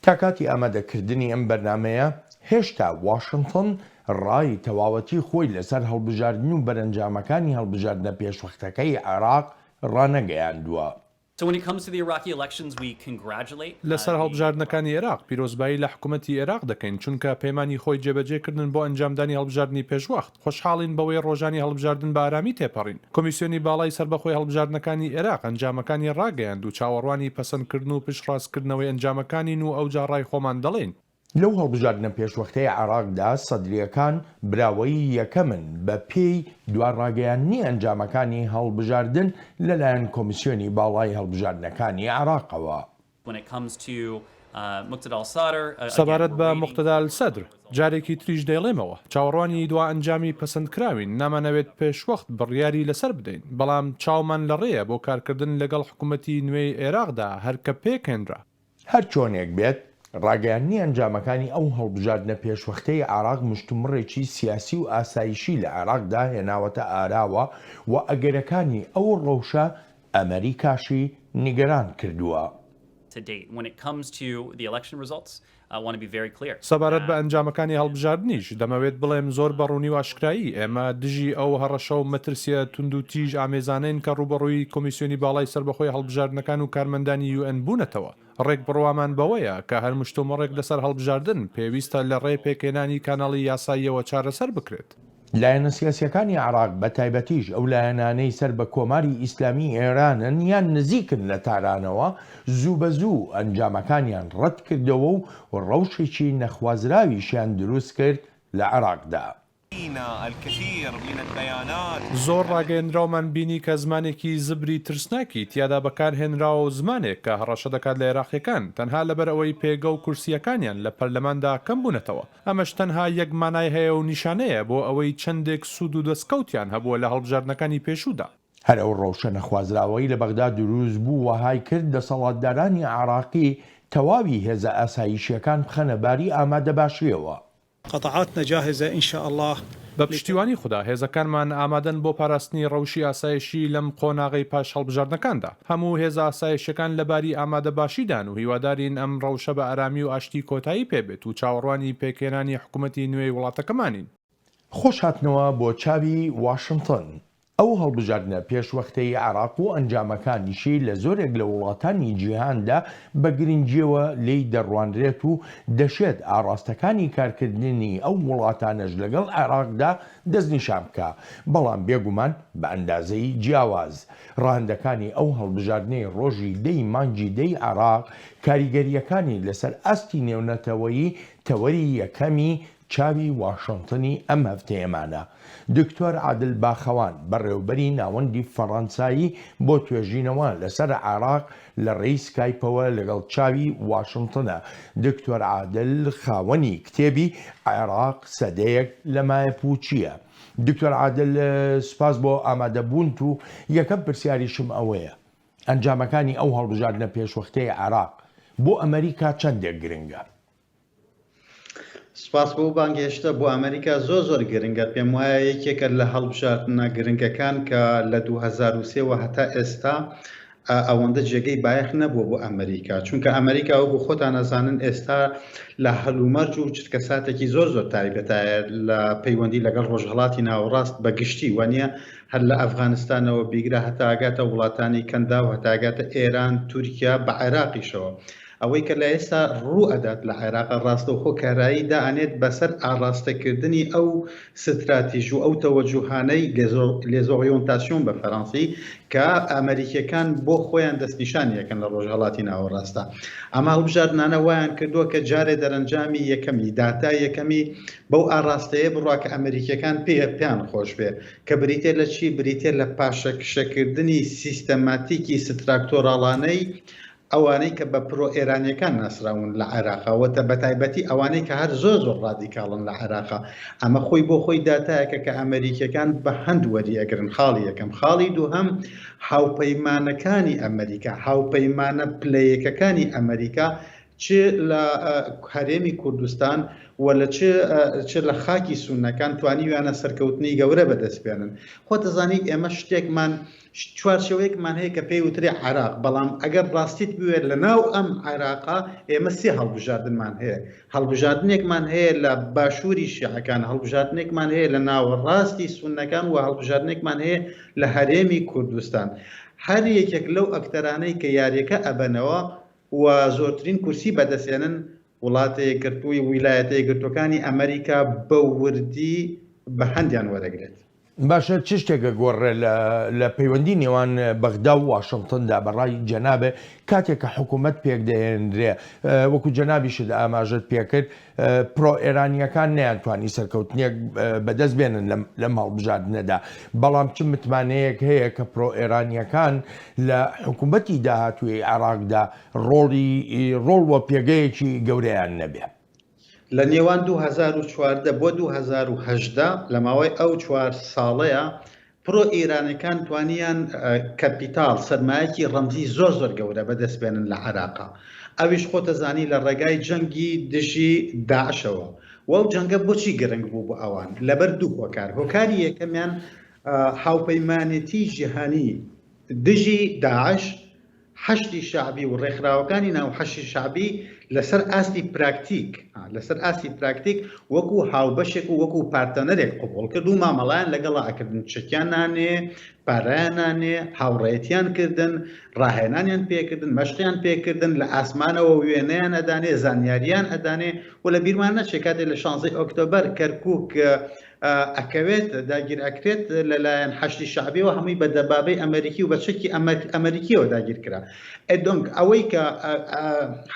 تا کاتی ئامادەکردنی ئەم بەرنامەیە، هێشتا واشنتن ڕای تەواوەتی خۆی لەسەر هەڵبژاردن و بەرەنجامەکانی هەڵبژاردنە پێشوەختەکەی عێراق ڕانەگەیاندووە. لەسەر هەڵبژاردنەکانی ئێراق، پیرۆزبایی لە حکومەتی ئێراق دەکەین، چونکە پەیمانی خۆی جێبەجێ کردن بۆ ئەنجامدانی هەڵبژاردنی پێشوەخت. خۆشحاڵین بەوەی ڕۆژانی هەڵبژاردن بە ئارامی تێپەڕین. کۆمیسیۆنی باڵای سەربەخۆی هەڵبژاردنەکانی ئێراق ئەنجامەکانی ڕاگەیاند و چاوەڕوانی پەسەندکردن و پشتڕاستکردنەوەی ئەنجامەکانین و ئەوجا ڕای خۆمان دەڵێین. لەو هەڵبژاردنە پێشوەختەی عێراقدا سەدرییەکان براوەی یەکەمن بە پێی دوا ڕاگەیاندنی ئەنجامەکانی هەڵبژاردن لەلایەن کۆمیسیۆنی باڵای هەڵبژاردنەکانی عێراقەوە. سەبارەت بە موقتەدا ئەلسەدر، جارێکی تریش دەیڵێمەوە، چاوەڕوانی دوا ئەنجامی پەسەندکراوین، نامانەوێت پێشوەخت بڕیاری لەسەر بدەین، بەڵام چاومان لەڕێیە بۆ کارکردن لەگەڵ حکومەتی نوێی عێراقدا هەر کە پێکهێنرا. هەرچۆنێک بێت، ڕاگەیاندنی ئەنجامەکانی ئەو هەڵبژاردنە پێشوەختەی عێراق مشتومڕێکی سیاسی و ئاسایشی لە عێراقدا هێناوەتە ئاراوە و ئەگەرەکانی ئەو ڕەوشە ئەمەریکاشی نیگەران کردووە. سەبارەت بە ئەنجامەکانی هەڵبژاردنیش، دەمەوێت بڵێم زۆر بە ڕوونی و ئاشکرایی، ئێمە دژی ئەو هەڕەشە و مەترسییە توندوتیژ ئامێزانەین کە ڕووبەڕووی کۆمیسیۆنی باڵای سەربەخۆی هەڵبژاردنەکان و کارمەندانی یوئێن بوونەتەوە. ڕێک بڕوامان بەوەیە کە هەر مشتومڕێک لەسەر هەڵبژاردن، پێویستە لە ڕێی پێکهێنانی کاناڵی یاساییەوە چارەسەر بکرێت. لایەنە سیاسییەکانی عێراق، بە تایبەتیش ئەو لایەنانەی سەر بە کۆماری ئیسلامیی ئێرانن یان نزیکن لە تارانەوە، زووبەزوو ئەنجامەکانیان ڕەتکردەوە و ڕەوشێکی نەخوازراویشیان دروستکرد لە عێراقدا. زۆر ڕاگەیەندراومان بینی کە زمانێکی زبری ترسناکی تیادا بەکارهێنراوە و زمانێک کە هەڕەشە دەکات لە عێراقییەکان تەنها لەبەر ئەوەی پێگە و کورسییەکانیان لە پەرلەماندا کەمبوونەتەوە. ئەمەش تەنها یەک مانای هەیە و نیشانەیە بۆ ئەوەی چەندێک سوود و دەستکەوتیان هەبووە لە هەڵبژاردنەکانی پێشوودا. هەر ئەو ڕەوشە نەخوازراوەی لە بەغدا دروست بوو وەهای کرد دەسەڵاتدارانی عێراقی تەواوی هێزە ئاسایشییەکان بخەنە باری ئامادەباشییەوە. قطعاتنا جاهزە ان شاء اللە. بە پشتیوانی خودا هێزەکانمان ئامادەن بۆ پاراستنی ڕەوشی ئاسایشی لەم قۆناغەی پاش هەڵبژاردنەکاندا. هەموو هێزە ئاسایشیەکان لە باری ئامادەباشیدان و هیوادارین ئەم ڕەوشە بە ئارامی و ئاشتی کۆتایی پێ بێت و چاوەڕوانی پێکهێنانی حکومەتی نوێی وڵاتەکەمانین. خۆش هاتنەوە بۆ چاوی واشنتن. ئەو هەڵبژاردنە پێشوەختەی عێراق و ئەنجامەکانیشی لە زۆرێک لە وڵاتانی جیهاندا بە گرنگییەوە لێی دەڕوانرێت و دەشێت ئاڕاستەکانی کارکردنی ئەو وڵاتانەش لەگەڵ عێراقدا دەستنیشان بکا، بەڵام بێگومان بە ئەندازەی جیاواز. ڕەهەندەکانی ئەو هەڵبژاردنەی ڕۆژی دە ی مانگی دە ی عێراق، کاریگەرییەکانی لەسەر ئاستی نێونەتەوەیی تەوەری یەکەمی چاوی واشنتنی ئەم هەفتەیەمانە. دکتۆر عادل باخەوان، بەڕێوبەری ناوەندی فەڕەنسایی بۆ توێژینەوە لەسەر عێراق لە ڕێی سکایپەوە لەگەڵ چاوی واشنتنە. دکتۆر عادل خاوەنی کتێبی عێراق سەدەیەک لە مایەپووچییە. دکتۆر عادل سوپاس بۆ ئامادەبوونت و یەکەم پرسیاریشم ئەوەیە ئەنجامەکانی ئەو هەڵبژاردنە پێشوەختەی عێراق بۆ ئەمەریکا چەندێک گرنگە؟ سوپاس بۆ بانگهێشتە بۆ ئەمریکا زۆر زۆر گرنگە پێم وایە یەکێکە لە هەڵبژاردنە گرنگەکان کە لە 2023 وە هەتا ئێستا ئەوەندە جێگەی بایەخ نەبووە بۆ ئەمریکا چونکە ئەمریکا وەکو خۆتان ئەزانن ئێستا لە هەلومەرج و چرکەساتێکی زۆر زۆر تایبەتایە لە پەیوەندی لەگەڵ ڕۆژهەڵاتی ناوەڕاست بە گشتی وانە هەر لە ئەفغانستانەوە بیگرە هەتاگاتە وڵاتانی کەنداو هەتاگاتە ئێران تورکیا بە عێراقیشەوە ئەوەی کە لە ئێستا ڕوو ئەدات لە عێراقا ڕاستەوخۆ کارایی دائەنێت بەسەر ئاڕاستەکردنی ئەو ستراتیژ و ئەو تەوەجوهانەی les orientations بە فەرەنسی کە ئەمەریکیەکان بۆ خۆیان دەستنیشانی ئەکەن لە ڕۆژهەڵاتی ناوەڕاستە. ئەمە هەڵبژاردنانە وایان کردووە کە جارێ دەرەنجامی یەکەمی داتای یەکەمی بەو ئاڕاستەیە بڕوا کە ئەمەریکیەکان پێ پێیان خۆش بێ کە بریتیە لە چی؟ بریتیە لە پاشەکشەکردنی سیستەماتیکی ستراکتۆراڵانەی ئەوانەی کە بە پرۆ ئێرانیەکان ناسراون لە عێراقا و بەتایبەتی ئەوانەی کە هەر زۆر زۆر ڕادیکاڵن لە عێراقا ئەمە خۆی بۆ خۆی داتایەکە کە ئەمەریکیەکان بە هەند وەری ئەگرن خاڵی یەکەم خاڵی دووهەم هاوپەیمانەکانی ئەمریکا هاوپەیمانە پلە یەکەکانی ئەمریکا چ لە هەرێمی کوردستان و لە چ چ لە خاکی سوننەکان توانیویانە سەرکەوتنی گەورە بەدەست بێنن خۆت دەزانی ئێمە شتێکمان. چوارچێوەیەکمان هەیە کە پێی وترێ عێراق، بەڵام ئەگەر ڕاستیت بوێت لە ناو ئەم عێراقە ئێمە سێ هەڵبژاردنمان هەیە، هەڵبژاردنێکمان هەیە لە باشووری شیعەکان، هەڵبژاردنێکمان هەیە لە ناوەڕاستی سوننەکان و هەڵبژاردنێکمان هەیە لە هەرێمی کوردستان. هەر یەکێک لەو ئەکتەرانەی کە یاریەکە ئەبەنەوە و زۆرترین کورسی بەدەستێنن، وڵاتە یەکگرتووی ویلایەتە یەکگرتووەکانی ئەمریکا بە وردی بە هەندیان وەرەگرێت. باشە چ شتێک ئەگۆڕێ لە لە پەیوەندی نێوان بەغدا و واشنتندا بە ڕای جەنابێ کاتێک کە حکوومەت پێک دەهێنرێ وەکو جەنابیشت ئاماژەت پێکرد پرۆ ئێرانیەکان نەیانتوانی سەرکەوتنێک بەدەست بێنن لەم لەم هەڵبژاردنەدا بەڵام چ متمانەیەک هەیە کە پرۆ ئێرانیەکان لە حکوومەتی داهاتووی عێراقدا ڕۆڵی ڕۆڵ و پێگەیەکی گەورەیان نەبێ؟ لە نێوان 2014 بۆ 2018 لە ماوەی ئەو چوار ساڵەیا پرۆ ئیرانەکان توانیان کەپیتاڵ، سەرمایەکی ڕەمزی زۆر زۆر گەورە بەدەست بێنن لە عێراقا. ئەویش خۆتەزانی لە ڕێگای جەنگی دژی داعشەوە. و ئەو جەنگە بۆچی گرنگ بوو بۆ ئەوان؟ لەبەر دوو هۆکار. هۆکاری یەکەمیان هاوپەیمانێتی جیهانی دژی داعش حەشدی شەعبی و ڕێکخراوەکانی ناو حەشدی شەعبی لەسەر ئاستی پراکتیک لەسەر ئاستی پراکتیک وەکو هاوبەشێک و وەکو partner ێک قبوڵ کرد و مامەڵیان لەگەڵا ئەکردن چەکیان نانێ پارەیان نانێ هاوڕێتیان کردن ڕاهێنانیان پێکردن مەشقیان پێکردن لە ئاسمانەوە وێنەیان ئەدانێ زانیاریان ئەدانێ و لە بیرمان نەچێ کاتێ لە شانزەی ئۆکتۆبەر کەرکک ئەکەوێت داگیر ئەکرێت لەلایەن حەشدی شەعبیەوە هەمووی بە دەبابەی ئەمریکی و بە چەکی ئەمریکیەوە داگیر کرا ئەدۆنک ئەوەی کە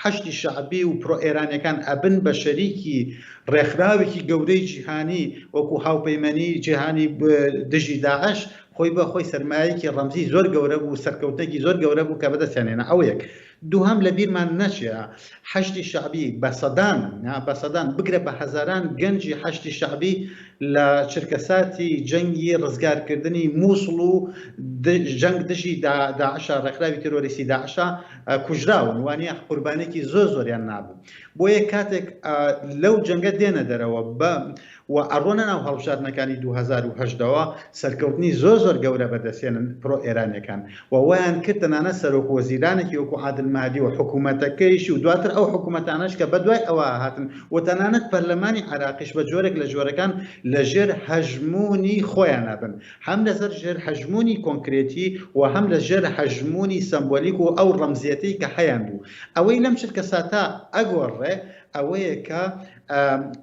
حەشدی شەعبی و پرۆ ئێرانیەکان ئەبن بە شەریکی ڕێکخراوێکی گەورەی جیهانی وەکو هاوپەیمانی جیهانی دژی داعش خۆی بە خۆی سەرمایەکی ڕەمزی زۆر گەورە بوو سەرکەوتنێکی زۆر گەورە بوو کە بەدەستیان هێنا ئەوە یەک دووهەم لە بیرمان نەچێ حەشدی شەعبی بە سەدان نا بە سەدان بگرە بە هەزاران گەنجی حەشدی شەعبی لە چرکەساتی جەنگی ڕزگارکردنی مووسڵ و جەنگ دژی داعشا ڕێکخراوی تیرۆریستی داعشا کوژراون وانە قوربانێکی زۆر زۆریان نابوو بۆیە کاتێک لەو جەنگە دێنە دەرەوە بە و ئەڕۆنە ناو هەڵبژاردنەکانی 2018 ەوە سەرکەوتنی زۆر زۆر گەورە بەدەستێنن پرۆ ئێرانیەکان و وایان کرد تەنانەت سەرۆک وەزیرانێکی وەکو عادل مەهدی و حکوومەتەکەیشی و دواتر ئەو حکوومەتانەش کە بەدوای ئەوە هاتن و تەنانەت پەرلەمانی عێراقیش بە جۆرێک لە جۆرەکان لە ژێر هەژموونی خۆیانا بن هەم لەسەر ژێر هەژموونی کۆنکرێتی و هەم لە ژێر هەژموونی سەمبۆلیک و ئەو ڕەمزیەتەی کە هەیان بوو ئەوەی لەم چرکەساتە ئەگۆڕێ ئەوەیە کە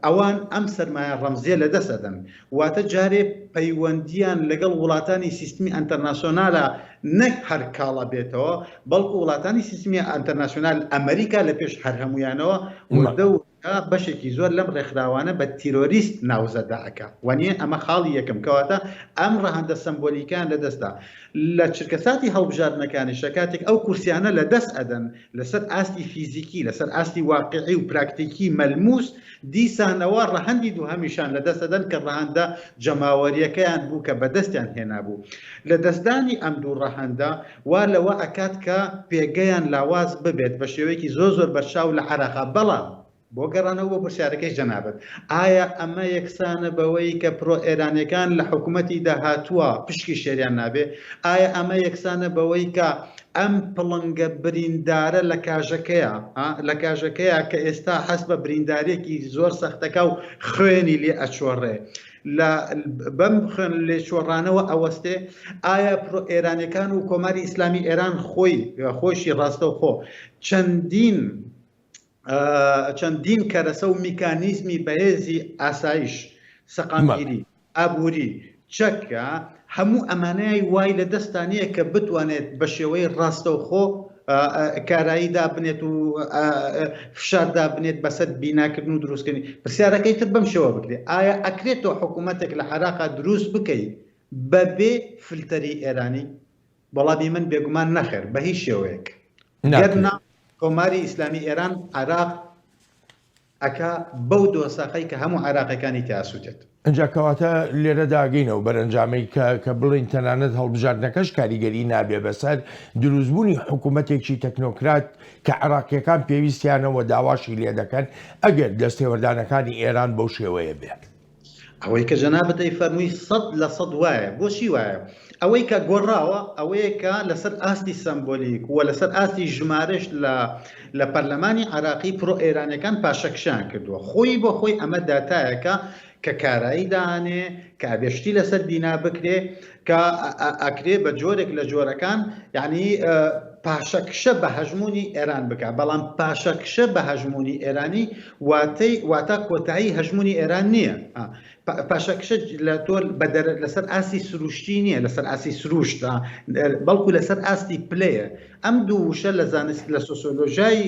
ئەوان ئەم سەرمایە ڕەمزیە لەدەست ئەدەن واتە جارێ پەیوەندیان لەگەڵ وڵاتانی سیستمی ئەنتەرناسیۆنالە نەک هەر کاڵا بێتەوە بەڵکو وڵاتانی سیستمی ئەنتەرناسیۆنال ئەمریکا لە پێش هەر هەمویانەوە وردە و بەشێکی زۆر لەم ڕێکخراوانە بە تیرۆریست ناوزەدا ئەکا وانیە ئەمە خاڵی یەکەم کەواتە ئەم ڕەهەندە سەمبۆلیکان لەدەستدا لە چرکەساتی هەڵبژاردنەکانیشە کاتێک ئەو کورسیانە لەدەست ئەدەن لەسەر ئاستی فیزیکی، لەسەر ئاستی واقیعی و پراکتیکی مەلموس، دیسانەوە ڕەهەندی دووهەمیشان لەدەست دەدەن کە ڕەهەندە جەماوەرییەکەیان بوو کە بەدەستیان هێنابوو. لەدەستدانی ئەم دوو ڕەهەندە وا لەوە ئەکات کە پێگەیان لاواز ببێت بە شێوەیەکی زۆر زۆر بەرچاو لە عێراقا. بەڵام. بۆ گەڕانەوە بۆ پرسیارەکەی جەنابت، ئایا ئەمە یەکسانە بەوەی کە پرۆ ئێرانیەکان لە حکومەتی داهاتووە پشکی شێریان نابێ؟ ئایا ئەمە یەکسانە بەوەی کە ئەم پڵنگە بریندارە لە کاژەکەیە لە کاژەکەیە کە ئێستا هەست بە برینداریەکی زۆر سەختەکە و خوێنی لێ ئەچۆڕێ لە بەم خوێن لێچۆڕانەوە ئەوەستێ؟ ئایا پرۆ ئێرانیەکان و کۆماری ئیسلامی ئێران خۆی خۆشی ڕاستەوخۆ چەندین چەندین کەرەسە و میکانیزمی بەهێزی ئاسایش، سەقامگیری، ئابووری، چەک، هەموو ئەمانەی وای لە دەستا نییە کە بتوانێت بە شێوەی ڕاستەوخۆ کارایی دابنێت و فشار دابنێت بەسەر بیناکردن و دروستکردنی. پرسیارەکەی تر بەم شێوە بکرێت، ئایا ئەکرێت تۆ حکوومەتێک لە عێراقا دروست بکەی بەبێ فلتەری ئێرانی؟ وەڵامی من بێگومان نەخێر بە هیچ شێوەیەک. گەر نا کۆماری ئیسلامی ئێران عێراق ئەکا بەو دۆساخەی کە هەموو عێراقیەکانی تیا ئەسوتێت. ئینجا کەواتە لێرەدا ئەگەینەوە بەرەنجامەی کە کە بڵێین تەنانەت هەڵبژاردنەکەش کاریگەری نابێ بەسەر دروستبوونی حکوومەتێکی تەکنۆکرات کە عێراقیەکان پێویستیانە و داواشی لێدەکەن ئەگەر دەستێوەردانەکانی ئێران بەو شێوەیە بێت. ئەوەی کە جەنابت ئەیفەرمووی 100% وایە. بۆچی وایە؟ ئەوەی کە گۆڕاوە ئەوەیە کە لەسەر ئاستی سەمبۆلیک و لەسەر ئاستی ژمارەش لە لە پەرلەمانی عێراقی پرۆ ئێرانیەکان پاشەکشەیان کردووە. خۆی بۆ خۆی ئەمە داتایەکە کە کارایی دانێ، کە ئەبێ شتی لەسەر بینا بکرێ، کە ئەکرێ بە جۆرێک لە جۆرەکان یعنی پاشەکشە بە هەژموونی ئێران بکا. بەڵام پاشەکشە بە هەژموونی ئێرانی واتەی واتا کۆتایی هەژموونی ئێران نییە. پاشەکشە لە تۆ لەسەر ئاستی سروشتی نییە، لەسەر ئاستی سروشت، بەڵکو لەسەر ئاستی پلەیە. ئەم دوو وشە لە زانست لە سۆسیۆلۆژیای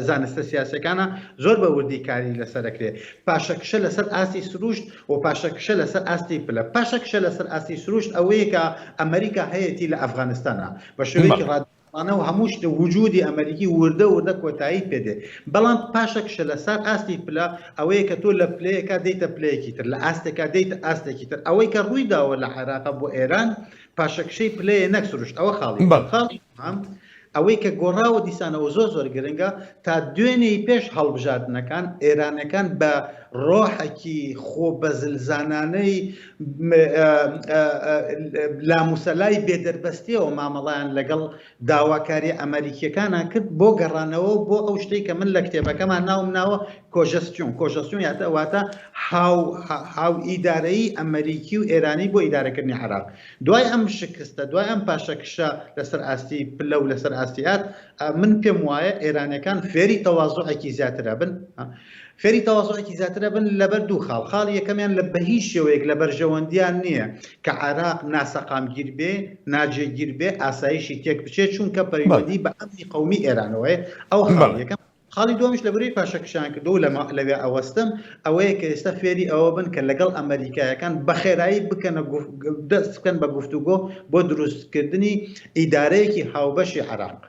زانستە سیاسیەکانە زۆر بە وردی کاری لەسەر ئەکرێ. پاشەکشە لەسەر ئاستی سروشت و پاشەکشە لەسەر ئاستی پلە. پاشەکشە لەسەر ئاستی سروشت ئەوەیە کە ئەمریکا هەیەتی لە ئەفغانستانا بە شێوەیەکی ڕادیکاڵانە و هەموو شتێ وجودی ئەمریکی وردە وردە کۆتایی پێ دێ. بەڵام پاشەکشە لەسەر ئاستی پلە ئەوەیە کە تۆ لە پلەیەکا دێیتە پلەیەکی تر، لە ئاستێکا دێیتە ئاستێکی تر. ئەوەی کە ڕووی داوە لە عێراقا بۆ ئێران پاشەکشەی پلەیە نەک سروشت ئەوە خاڵی یەکەم. بەڵێ. خاڵی دووهەم ئەوەی کە گۆڕاوە دیسانەوە زۆر زۆر گرنگە تا دوێنێی پێش هەڵبژاردنەکان ئێرانەکان بە ڕۆحێکی خۆ بەزلزانانەی لاموسەلای بێدەربەستیەوە مامەڵەیان لەگەڵ داواکاریە ئەمەریکیەکانا کرد بۆ گەڕانەوە بۆ ئەو شتەی کە من لە کتێبەکەما ناوم ناوە کۆژەستیۆن، کۆژەستیۆن یاتە واتە هاو هاو ئیدارەیی ئەمەریکی و ئێرانی بۆ ئیدارەکردنی عێراق. دوای ئەم شکستە، دوای ئەم پاشەکشە لەسەر ئاستی پلە و لەسەر ئاستی ئات، من پێم وایە ئێرانیەکان فێری تەوازوعێکی زیاتر ئەبن. فێری تەوازوعێکی زیاتر ئەبن لەبەر دوو خاڵ، خاڵی یەکەمیان لە بە هیچ شێوەیەک لە بەرژەوەندیان نییە کە عێراق ناسەقامگیر بێ، ناجێگیر بێ، ئاسایشی تێک بچێ، چونکە پەیوەندی بە ئەمنی قەومی ئێرانەوە هەیە، ئەوە خاڵی یەکەم. خاڵی دووەمیش لەبەرەی پاشەکشەیان کردووە و لەوێ ئەوەستم، ئەوەیە کە ئێستا فێری ئەوە بن کە لەگەڵ ئەمەریکایەکان بەخێرایی بکەنە دەست بکەن بە گفتوگۆ بۆ دروستکردنی ئیدارەیەکی هاوبەشی عێراق.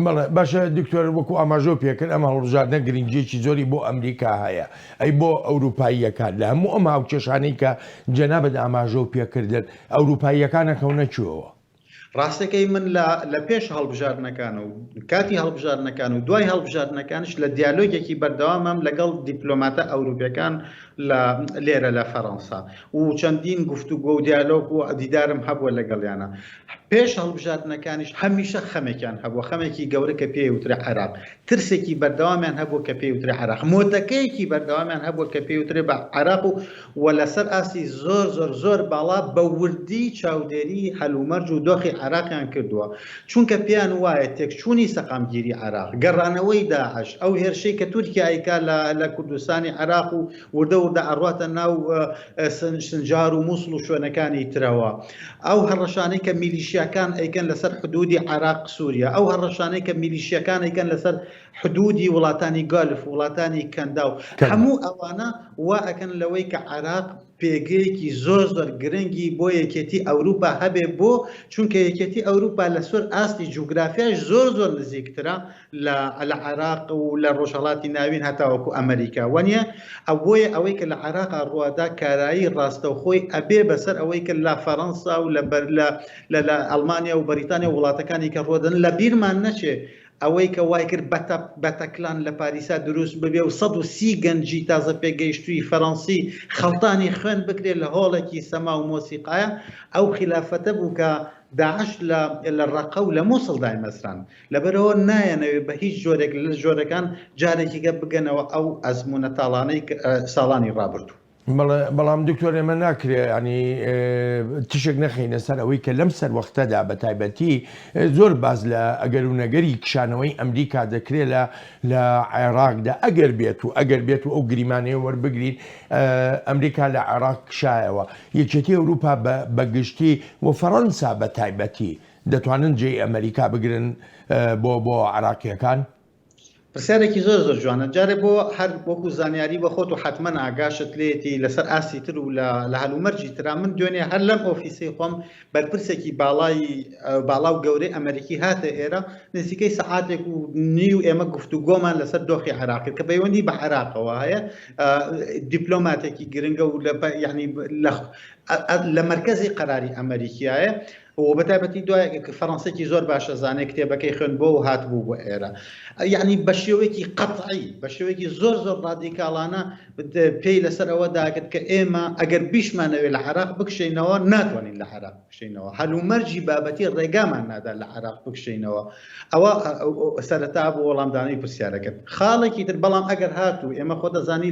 بەڵێ باشە دکتۆر وەکو ئاماژەو پێکرد ئەم هەڵبژاردنە گرنگیەکی زۆری بۆ ئەمریکا هەیە ئەی بۆ ئەوروپاییەکان لە هەموو ئەم هاوکێشانەی کە جەنابت ئاماژەو پێکردن ئەوروپاییەکان ئەکەونە کوێوە؟ ڕاستەکەی من لە لە پێش هەڵبژاردنەکان و کاتی هەڵبژاردنەکان و دوای هەڵبژاردنەکانش لە دیالۆگێکی بەردەوامم لەگەڵ دیپلۆماتە ئەوروپیەکان لە لێرە لە فەرەنسا و چەندین گفتوگۆ و دیالۆگ و دیدارم هەبووە لەگەڵیانە. پێش هەڵبژاردنەکانیش هەمیشە خەمێکیان هەبووە، خەمێکی گەورە کە پێی وترێ عێراق. ترسێکی بەردەوامیان هەبووە کە پێی وترێ عێراق. مۆتەکەیەکی بەردەوامیان هەبووە کە پێی وترێ بە عێراق و و لەسەر ئاستی زۆر زۆر زۆر باڵا بە وردی چاودێری هەلومەرج و دۆخی عێراقیان کردووە. چونکە پێیان وایە تێکچوونی سەقامگیری عێراق، گەڕانەوەی داعش، ئەو هێرشەی کە تورکیا ئەیکا لە لە کوردستانی عێراق و وردە وردە ئەڕواتە ناو سنجار و موسڵ و شوێنەکانی ترەوە. ئەو هەڕەشانەی کە میلیشیاکان ئەیکەن لەسەر حدودی عێراق سوریا، ئەو هەڕەشانەی کە میلیشیاکان ئەیکەن لەسەر حدودی وڵاتانی گەلف، وڵاتانی کەنداو، هەموو ئەوانە وا ئەکەن لەوەی کە عێراق پێگەیەکی زۆر زۆر گرنگی بۆ یەکێتی ئەوروپا هەبێ بۆ چونکە یەکێتی ئەوروپا لەسەر ئاستی جوگرافیاش زۆر زۆر نزیکترە لە لە عێراق و لە ڕۆژهەڵاتی ناوین هەتاوەکو ئەمریکا وەنیە ئەو بۆیە ئەوەی کە لە عێراقا ڕوادا کارایی ڕاستەوخۆی ئەبێ بەسەر ئەوەی کە لە فەرەنسا و لە بەر لە لە لە ئەڵمانیا و بەریتانیا و وڵاتەکانی کە ڕۆدەن لە بیرمان نەچێ ئەوەی کە وای کرد بەتە بەتەکلان لە پاریسا دروست ببێ و 130 گەنجی تازە پێگەیشتووی فەرەنسی خەڵتانی خوێن بکرێ لە هۆڵێکی سەما و مۆسیقایە ئەو خیلافەتە بوو کە داعش لە لە ڕەقە و لە موسڵ دایمەزراند. لەبەرئەوە نایانەوێت بە هیچ جۆرێک لە جۆرەکان جارێکیکە بگەنەوە ئەو ئەزموونە تاڵانەی ساڵانی ڕابردوو. بەڵێ بەڵام دکتۆر ئێمە ناکرێ ینی تشێک نەخەینە سەر ئەوەی کە لەم سەروەختەدا بە تایبەتی زۆر باز لە ئەگەر و نەگەری کشانەوەی ئەمریکا دەکرێت لە لە عێراقدا ئەگەر بێت و ئەگەر بێت و ئەو گریمانەیە وەربگرین ئەمریکا لە عێراق کشایەوە یەکێتی ئەوروپا بە گشتی و فەڕەنسا بە تایبەتی دەتوانن جێی ئەمریکا بگرن بۆ بۆ عراقیەکان؟ پرسیارێکی زۆر زۆر جوانە جارێ بۆ هەر وەکو زانیاری بە خۆت و حتمما ئاگاشت لێتی لەسەر ئاستی تر و لە هەلومەرجی ترا من دوێنێ هەر لەم ئۆفیسەی خۆم بەرپرسێکی باڵای باڵا و گەورەی ئەمریکی هاتە ئێرە نزیکەی سەعاتێک و نیو ئێمە گفتوگۆمان لەسەر دۆخی عێراق کرد کە پەیوەندی بە عێراقەوە هەیە دیپلۆماتێکی گرنگە و لە یعنی لە مەرکەزی قەراری ئەمریکایە. و بە تایبەتی دوای فەرەنسێکی زۆر باشە زانێ کتێبەکەی خوێن بۆ و هاتبوو بۆ ئێرە یعنی بە شێوەیەکی قەتعی بە شێوەیەکی زۆر زۆر ڕادیکاڵانە پێی لەسەر ئەوە داگرت کە ئێمە ئەگەر بیشمانەوێت لە عێراق بکشینەوە ناتوانین لە عێراق بکشینەوە هەلومەرجی بابەتی ڕێگامان نادا لە عێراق بکشینەوە ئەوە سەرەتا بۆ وەڵامدانەوەی پرسیارەکەت. خاڵێکی تر، بەڵام ئەگەر هاتوو، ئێمە خۆ دەزانی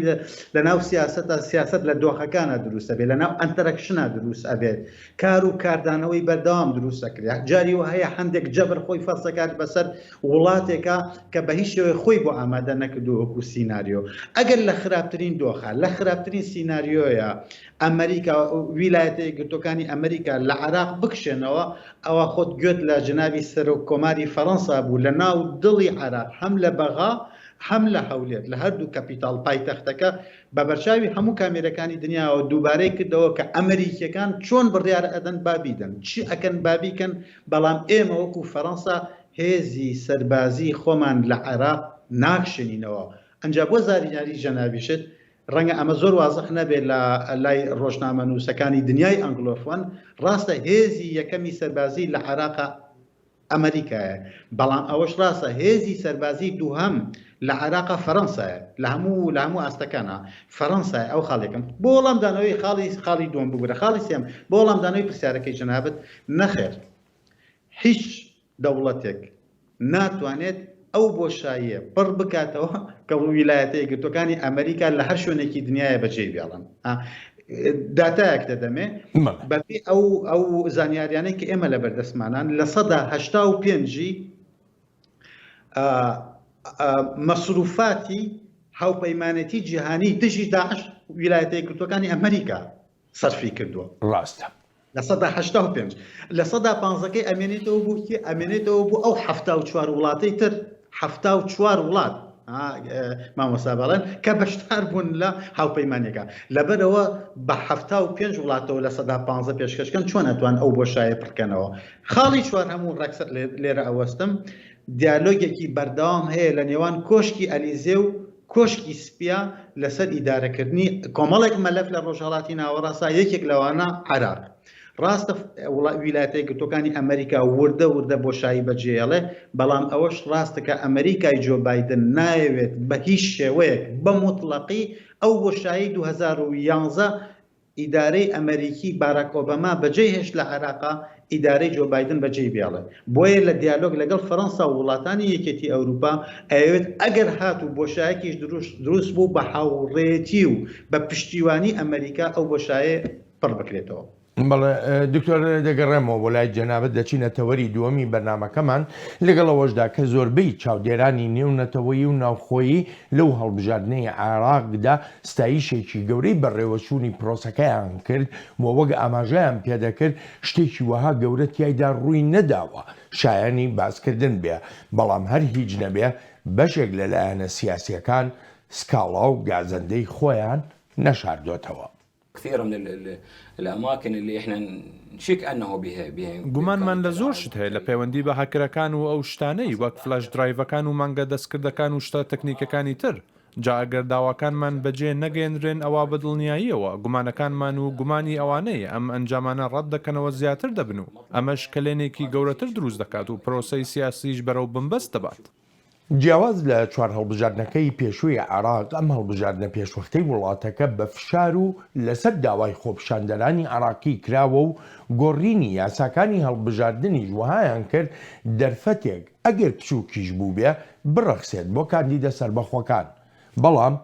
لە ناو سیاسەتا، سیاسەت لە دۆخەکانا دروست ئەبێت، لە ناو interaction ا دروست ئەبێت، کار و کاردانەوەی بەردەوام دروست ئەکرێت. جاری وا هەیە هەندێک جەبر خۆی فەرز ئەکات بەسەر وڵاتێکا کە بە هیچ شێوەیەک خۆی بۆ ئامادە نەکردووە وەکوو سیناریۆ. ئەگەر لە خراپترین دۆخا، لە خراپترین سیناریۆیا ئەمریکا، ویلایەتە یەکگرتووەکانی ئەمریکا لە عێراق بکشێنەوە، ئەوا خۆت گوێت لە جەنابی سەرۆک کۆماری فەرەنسا بوو لە ناو دڵی عێراق هەم لە بەغا هەم لە هەولێر لە هەردوو capital پایتەختەکە بە بەرچاوی هەموو کامێرەکانی دنیاوە دووبارەی کردەوە کە ئەمریکیەکان چۆن بڕیار ئەدەن با بیدەن چی ئەکەن با بیکەن بەڵام ئێمە وەکو فەرەنسا هێزی سەربازی خۆمان لە عێراق ناکشێنینەوە ئەنجا بۆ زاریناری جەنابیشت ڕەنگە ئەمە زۆر وازح نەبێت لە لای ڕۆژنامەنووسەکانی دنیای ئەنگلۆفۆن، ڕاستە هێزی یەکەمی سەربازی لە عێراقا ئەمەریکایە، بەڵام ئەوەش ڕاستە هێزی سەربازی دووهەم لە عێراقا فەرەنسایە، لە هەموو لە هەموو ئاستەکانا فەرەنسایە، ئەو خاڵی یەکەم. بۆ وەڵامدانەوەی خاڵی خاڵی دووەم ببورە خاڵی سێیەم، بۆ وەڵامدانەوەی پرسیارەکەی جەنابت، نەخێر هیچ دەوڵەتێک ناتوانێت ئەو بۆشاییە پڕ بکاتەوە کە ویلایەتە یەکگرتووەکانی ئەمریکا لە هەر شوێنێکی دنیاە بەجێی بێڵن. داتایەک دەدەمێ بەپێی ئەو ئەو زانیاریانەی کە ئێمە لە بەردەستمانان 85% مەسروفاتی هاوپەیمانێتی جیهانی دژی داعش ویلایەتە یەکگرتووەکانی ئەمریکا سەرفی کردووە. ڕاستە. 85%. لە سەدا پانزەکەی ئەمێنێتەوە بۆ کێ؟ ئەمێنێتەوە بۆ ئەو 74 وڵاتەی تر، 74 وڵات مامۆستا بەڵێن کە بەشدار بوون لە هاوپەیمانیەکە. لەبەرئەوە بە 75 وڵاتەوە 15% پێشکەشکەن چۆن ئەتوان ئەو بۆشایە پڕکەنەوە؟ خاڵی چوارهەم و ڕێکسەر لێرە ئەوەستم، دیالۆگێکی بەردەوام هەیە لە نێوان کۆشکی ئەلیزێ و کۆشکی سپییە لەسەر ئیدارەکردنی کۆمەڵێک مەلەف لە ڕۆژهەڵاتی ناوەڕاستدا، یەکێک لەوانە عێراق. ڕاستە ویلایەتە یەکگرتووەکانی ئەمریکا وردە وردە بۆشایی بەجێهێڵێ، بەڵام ئەوەش ڕاستە کە ئەمریکای جۆ بایدن نایەوێت بە هیچ شێوەیەک بە موتڵەقی ئەو بۆشایی 2011 ئیدارەی ئەمەریکی باراک ئۆباما بەجێی هێشت لە عێراقا، ئیدارەی جۆ بایدن بەجێی بێڵێ. بۆیە لە دیالۆگ لەگەڵ فەرەنسا و وڵاتانی یەکێتی ئەوروپا ئەیەوێت ئەگەر هاتوو بۆشایەکیش دروست بوو بە هاوڕێتی و بە پشتیوانی ئەمەریکا ئەو بۆشایە پڕ بکرێتەوە. بەڵێ دکتۆر دەگەڕێمەوە بۆ لای جەنابت دەچینە تەوەری دووەمی بەرنامەکەمان لەگەڵ ئەوەشدا کە زۆربەی چاودێرانی نێونەتەوەیی و ناوخۆیی لەو هەڵبژاردنەی عێراقدا ستایشێکی گەورەی بەڕێوەچوونی پرۆسەکەیان کرد و وەک ئاماژەیان پێدەکرد شتێکی وەها گەورە تیایدا ڕووی نەداوە شایەنی باسکردن بێ، بەڵام هەر هیچ نەبێ بەشێک لە لایەنە سیاسییەکان سکاڵا و گازەندەی خۆیان نەشاردۆتەوە. كثير من الأماكن اللي احنا نشك أنه بها بها گومانمان لە زۆر شت هەیە لە پەیوەندی بە هاککەرەکان و ئەو شتانەی وەک flash drive ەکان و مانگە دەستکردەکان و شتە تەکنیکەکانی تر، جا ئەگەر داواکانمان بەجێ نەگەیەنرێن ئەوا بە دڵنیاییەوە گومانەکانمان و گومانی ئەوانەی ئەم ئەنجامانە ڕەت دەکەنەوە زیاتر دەبن و ئەمەش کەلێنێکی گەورەتر دروست دەکات و پرۆسەی سیاسیش بەرەو بنبەست دەبات. جیاواز لە چوار هەڵبژاردنەکەی پێشووی عێراق، ئەم هەڵبژاردنە پێشوەختەی وڵاتەکە بە فشار و لەسەر داوای خۆپیشاندەرانی عێراقی کراوە و گۆڕینی یاساکانی هەڵبژاردنیش وەهایان کرد دەرفەتێک ئەگەر بچووکیش بووبێ بڕەخسێت بۆ کاندیدە سەربەخۆکان، بەڵام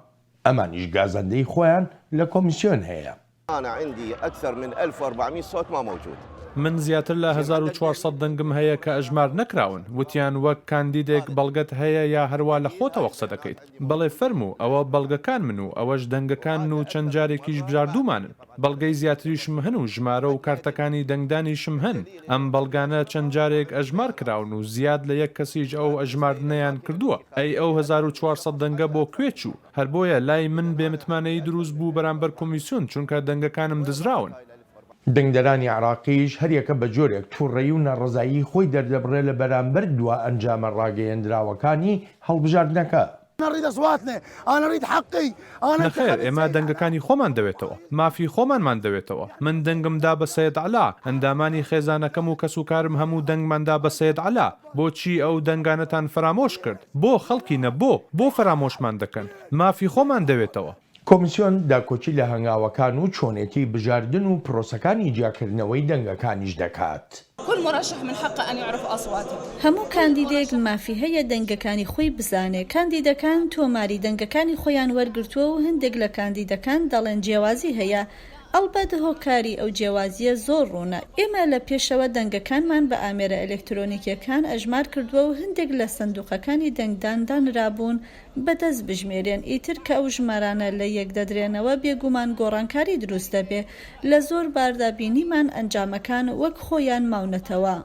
ئەمانیش گازەندەی خۆیان لە کۆمیسیۆن هەیە. انا عندي اكثر من 1400 صوت ما موجود. من زیاتر لە 1400 دەنگم هەیە کە ئەژمار نەکراون، وتیان وەک کاندیدێک بەڵگەت هەیە یا هەروا لە خۆتەوە قسە دەکەیت؟ بەڵێ فەرموو ئەوە بەڵگەکانمن و ئەوەش دەنگەکانن و چەند جارێکیش بژاردوومانن. بەڵگەی زیاتریشم هەن و ژمارە و کارتەکانی دەنگدانیشم هەن، ئەم بەڵگانە چەند جارێک ئەژمار کراون و زیاد لە یەک کەسیش ئەو ئەژماردنەیان کردووە، ئەی ئەو 1400 دەنگە بۆ کوێ چوو؟ هەر بۆیە لای من بێ متمانەیی دروست بوو بەرامبەر کۆمیسیۆن چونکە دەنگەکانم دزراون. دەنگدەرانی عێراقیش هەریەکە بە جۆرێک توڕەیی و ناڕەزایی خۆی دەردەبڕێ لە بەرامبەر دوا ئەنجامە ڕاگەیەندراوەکانی هەڵبژاردنەکە. نەخێر، ئێمە دەنگەکانی خۆمان دەوێتەوە. مافی خۆمانمان دەوێتەوە. من دەنگم دا بە سەید عەلا، ئەندامانی خێزانەکەم و کەسوکارم هەموو دەنگمان دا بە سەید عەلا. بۆچی ئەو دەنگانەتان فەرامۆش کرد؟ بۆ خەڵکینە بۆ؟ بۆ فەرامۆشمان دەکەن؟ مافی خۆمان دەوێتەوە. کۆمیسیۆن داکۆکی لە هەنگاوەکان و چۆنێتی بژاردن و پرۆسەکانی جیاکردنەوەی دەنگەکانیش دەکات. هەموو کاندیدێک مافی هەیە دەنگەکانی خۆی بزانێ، کاندیدەکان تۆماری دەنگەکانی خۆیان وەرگرتووە و هەندێک لە کاندیدەکان دەڵێن جیاوازی هەیە، ئەڵبەت هۆکاری ئەو جیاوازییە زۆر ڕوونە، ئێمە لە پێشەوە دەنگەکانمان بە ئامێرە ئەلکترۆنیکیەکان ئەژمار کردووە و هەندێک لە سندوقەکانی دەنگدان دانرابوون بە دەست بژمێرێن، ئیتر کە ئەو ژمارانە لە یەک دەدرێنەوە بێگومان گۆڕانکاری دروست دەبێ، لە زۆر باردا بینیمان ئەنجامەکان وەک خۆیان ماونەتەوە.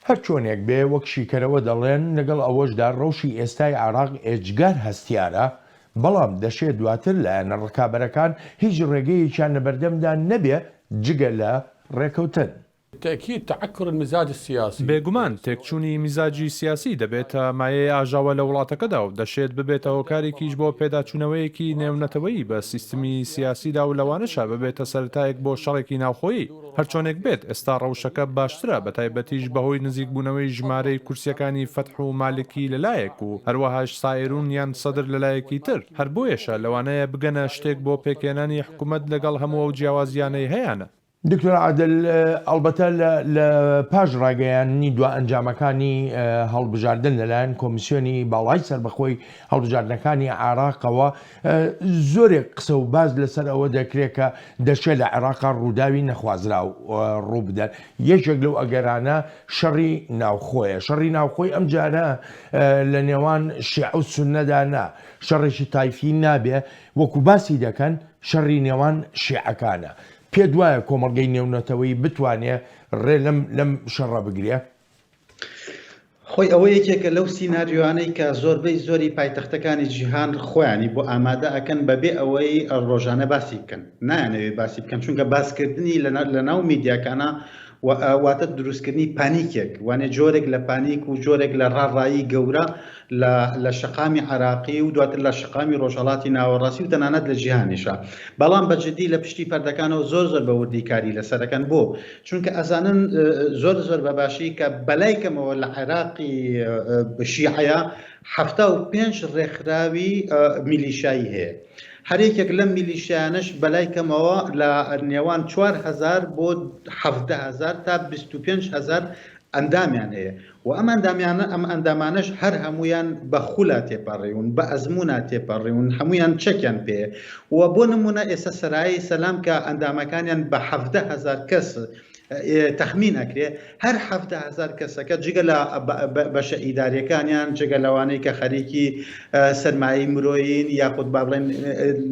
هەرچۆنێک بێ وەک شیکەرەوە دەڵێن لەگەڵ ئەوەشدا ڕەوشی ئێستای عێراق ئێجگار هەستیارە، بەڵام دەشێ دواتر لایەنە ڕکابەرەکان هیچ ڕێگەیەکیان لەبەردەمدا نەبێ جگە لە ڕێکەوتن. بالتأکید تعکر المزاج السیاسی. بێگومان تێکچوونی میزاجی سیاسی دەبێتە مایەی ئاژاوە لە وڵاتەکەدا و دەشێت ببێتە هۆکارێکیش بۆ پێداچوونەوەیەکی نێونەتەوەیی بە سیستمی سیاسیدا و لەوانەشە ببێتە سەرەتایەک بۆ شەڕێکی ناوخۆیی. هەرچۆنێک بێت ئێستا ڕەوشەکە باشترە بەتایبەتیش بەهۆی نزیکبوونەوەی ژمارەی کورسییەکانی فەتح و مالکی لەلایەک و هەروەهاش سائیرون یان سەدر لەلایەکی تر، هەر بۆیەشە لەوانەیە بگەنە شتێک بۆ پێکهێنانی حکومەت لەگەڵ هەموو ئەو جیاوازییانەی هەیانە. دکتۆر عادل، ئەڵبەتە لە پاش ڕاگەیاندنی دوا ئەنجامەکانی هەڵبژاردن لەلایەن کۆمیسیۆنی باڵای سەربەخۆی هەڵبژاردنەکانی عێراقەوە زۆرێک قسە و باس لەسەر ئەوە دەکرێت کە دەشێت لە عێراقا ڕووداوی نەخوازراو ڕووبدەن. یەکێک لەو ئەگەرانە شەڕی ناوخۆیە. شەڕی ناوخۆی ئەم جارە لە نێوان شیعە و سوننەدا نا، شەڕێکی تایفی نابێ، وەکو باسی دەکەن شەڕی نێوان شیعەکانە. پێت وایە کۆمەڵگەی نێونەتەوەیی بتوانێ ڕێ لەم لەم شەڕە بگرێ؟ خۆی ئەوە یەکێکە لەو سیناریۆیانەی کە زۆربەی زۆری پایتەختەکانی جیهان خۆیانی بۆ ئامادە ئەکەن بەبێ ئەوەی ڕۆژانە باسی بکەن نایانەوێ باسی بکەن چونکە باسکردنی لە ناو میدیاکانە واتە دروستکردنی پانیکێک وانێ جۆرێک لە پانیک و جۆرێک لە ڕاڕایی گەورە لە لە شەقامی عێراقی و دواتر لە شەقامی ڕۆژهەڵاتی ناوەڕاستی و تەنانەت لە جیهانیشا بەڵام بە جدی لە پشتی پەردەکانەوە زۆر زۆر بە وردی کاری لەسەر ئەکەن بۆ چونکە ئەزانن زۆر زۆر بە باشی کە بەلای کەمەوە لە عێراقی شیعەیە 75 ڕێکخراوی میلیشایی هەیە هەر یەکێک لەم میلیشیانەش بەلای کەمەوە لە نێوان 4هزار بۆ 17هزار تا 25هزار ئەندامیان هەیە و ئەم ئەندامیانە ئەم ئەندامانەش هەر هەموویان بە خولا تێپەڕیون بە ئەزمونا تێپەڕیون هەموویان چەکیان پێیە و بۆ نمونە ئێستا سەرای سەلام کە ئەندامەکانیان بە 17 هەزار کەس تەخمین ئەکرێ هەر 17 هەزار کەسەکە جگە لە بەشە ئیداریەکانیان جگە لەوانەی کە خەریکی سەرمایەی مرۆیین یاخود با بڵێن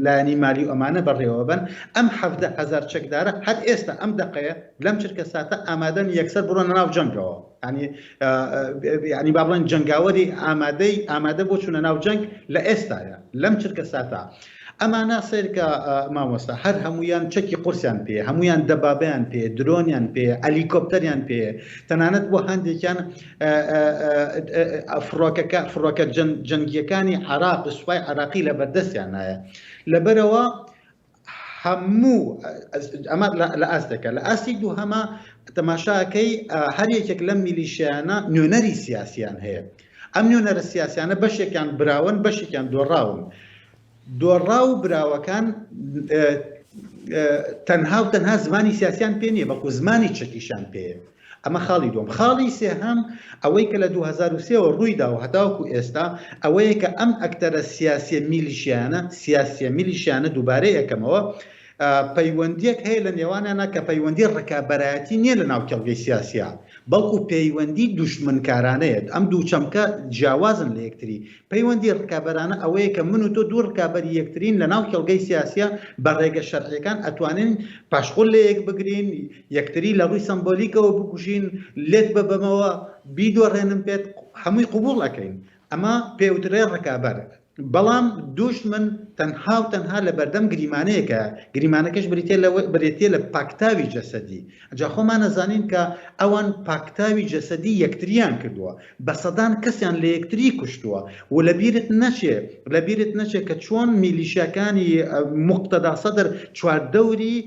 لایەنی مالی و ئەمانە بەڕێوەبەن ئەم 17 هەزار چەکدارە هەر ئێستا ئەم دەقەیە لەم چرکە ساتە ئامادەن یەکسەر بڕۆنە ناو جەنگەوە ینی ینی با بڵێن جەنگاوەری ئامادەی ئامادە بۆ چوونە ناو جەنگ لە ئێستاە لەم چرکە ساتە ئەمانە سەیرکە مامۆستا هەر هەمویان چەکی قورسیان پێ هەمویان دەبابیان پێ درۆنیان پێ ئەلیکۆپتەریان پێ تەنانەت بۆ هەندێکیان فڕۆکەکە فڕۆکە جەنگیەکانی عراق سوپای عراقی لە بەردەستیان نایە لەبەرەوە هەموو ئەمە لە ئاستێکە لە ئاستی دووهەمە تەماشاکەی هەر یەکێک لەم میلیشیانە نوێنەری سیاسیان هەیە ئەم نوێنەرە سیاسیانە بەشێکیان براون بەشێکیان دۆڕاون دۆڕاو و براوەکان تەنها و تەنها زمانی سیاسیان پێ نییە بەڵکو زمانی چەکیشان پێیە ئەمە خاڵی دووەم. خاڵی سێهەم، ئەوەی کە لە 2003 وە ڕوویدا و هەتاوەکو ئێستا، ئەوەیە کە ئەم ئەکتەرە سیاسیە میلیشیایانە، سیاسیە میلیشیانە دووبارەی ئەکەمەوە، پەیوەندیەک هەیە لە نێوانیانا کە پەیوەندی ڕکابەرایەتی نیە لە ناو کێڵگەی سیاسیا، بەڵکو پەیوەندی دوژمنکارانەیە. ئەم دوو چەمکە جیاوازن لە یەکتری. پەیوەندی ڕکابەرانە ئەوەیە کە من و تۆ دوو ڕکابەری یەکترین لە ناو کێڵگەی سیاسیا بە ڕێگە شەرعیەکان ئەتوانین پاشقول لە یەک بگرین، یەکتری لە ڕووی سەمبۆلیکەوە بکوژین، لێت ببەمەوە، بیدۆڕێنم پێت، هەمووی قبوڵ ئەکەین. ئەمە پێوترێ ڕکابەر. بەڵام دوژمن تەنها و تەنها لە بەردەم گریمانەیەکە، گریمانەکەش بریتیە لە بریتیە لە پاکتاوی جەسەدی. جا خۆمان ئەزانین کە ئەوان پاکتاوی جەسەدی یەکتریان کردووە، بە سەدان کەسیان لە یەکتری کوشتووە و لە بیرت نەچێ لە بیرت نەچێ کە چۆن میلیشیاکانی موقتەدا سەدر چواردەوری